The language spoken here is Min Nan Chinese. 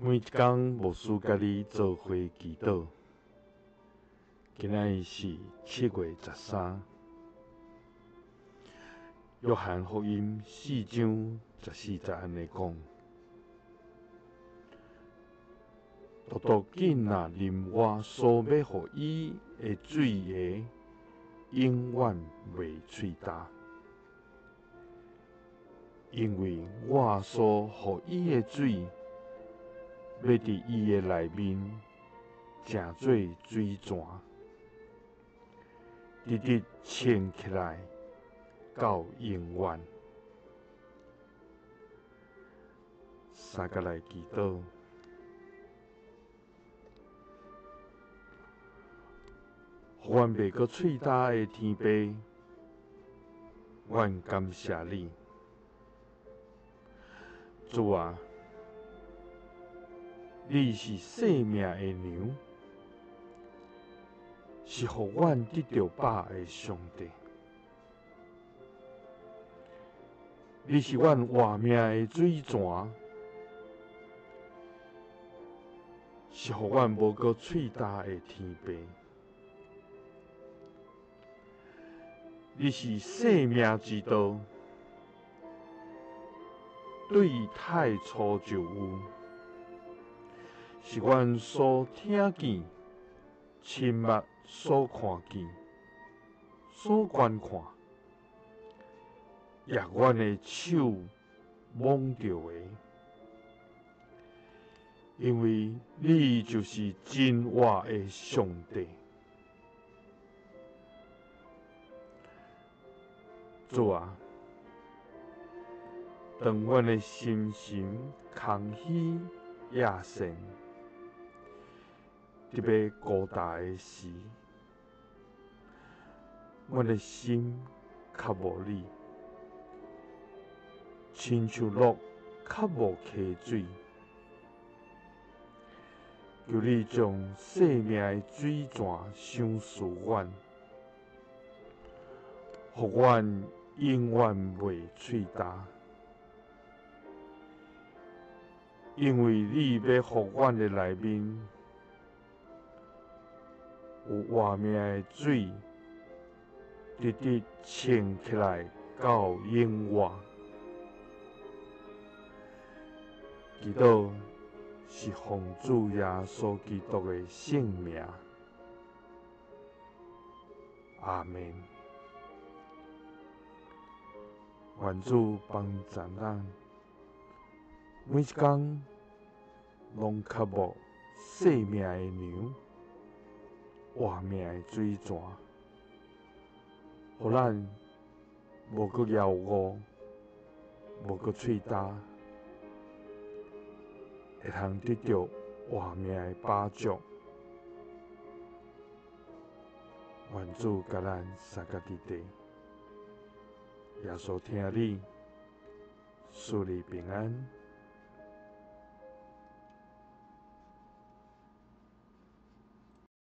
每一工牧師佮你做伙祈禱。今仔日是7月13，約翰福音4章14節按呢講：獨獨囝若啉我所欲予伊的水的，永遠袂喙焦。因為我所予伊的水，欲佇伊的內面成做水泉，直直衝起來到永遠。三個來祈禱，予阮袂閣喙焦的天父，阮感謝你，主啊！你是生命的糧，是予阮得著飽的上帝。你是阮活命的水泉，是予阮無閣喙焦的天父。你是生命之道，對太初就有。是阮所聽見、親目所看見、所觀看，也阮的手摸著的，因為你就是真活的上帝。主啊，當阮的心神空虛野散，特別孤單的時，阮的心較無你，親像鹿較無溪水。求你將生命的水泉賞賜阮，予阮永遠袂喙焦。因為你欲予阮的內面有活命的水，直直衝起來到永遠。祈禱是奉主耶穌基督的聖名，阿們。願主幫助咱，每一工攏渴慕生命的糧，活命的水泉，予咱無閣枵餓，無閣喙焦，會通得著活命的飽足。願主佮咱相佮佇地，耶穌疼你，賜你平安。